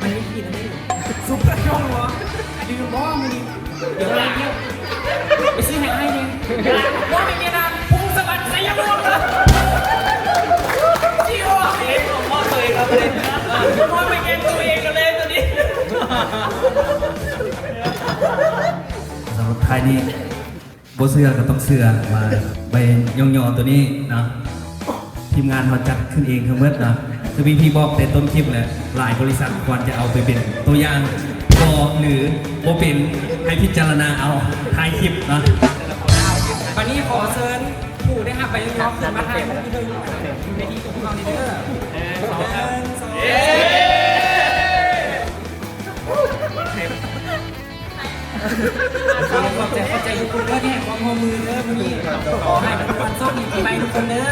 ມັນມີຂີ້ນຳນີ້ ຊຸບກະຍອງວະ ດື່ມບໍ່ມື້ນີ້? ດຽວໄປ ດຽວໄປຊື້ໃຫ້ອ້າຍແດ່. ວ່າແມ່ນຍານາງ ພົງສະຫວັນ ໄຊຍະວົງນະ. ຊິອອກເອງ ມອບໂຕເອງເອົາໄປເລີຍ. ມອບໄປແກ່ໂຕເອງເອົາເລີຍໂຕນີ້. ສຳລັບທ້າຍນີ້ ບໍ່ເຊື່ອກໍຕ້ອງເຊື່ອ ວ່າໃບຍ້ອງຍໍໂຕນີ້ເນາະ ທີມງານເຮົາຈັດຂຶ້ນເອງທັງໝົດເນາະ. ຄືພີ່ໆບອກແຕ່ຕົ້ນຄລິບແຫຼະ ຫຼາຍບໍລິສັດຄວນຈະເອົາໄປເປັນຕົວຢ່າງ ບໍ່ ຫຼື ບໍ່ເປັນ ໃຫ້ພິຈາລະນາເອົາທ້າຍຄລິບເນາະ. ບັດນີ້ຂໍເຊີນຜູ້ໄດ້ຮັບໃບຍ້ອງຍໍຂຶ້ນມາຖ່າຍຮູບຢູ່ເທິງເວທີຂອງເຮົານີ້ເດີ. ໜຶ່ງ ສອງ ສາມ ເຢ້. ຂໍຂອບໃຈ ຂອບໃຈທຸກຄົນເດີ ທີ່ໃຫ້ຄວາມຮ່ວມມືເດີມື້ນີ້. ຂໍໃຫ້ທຸກຄົນໂຊກດີປີໃໝ່ທຸກຄົນເດີ.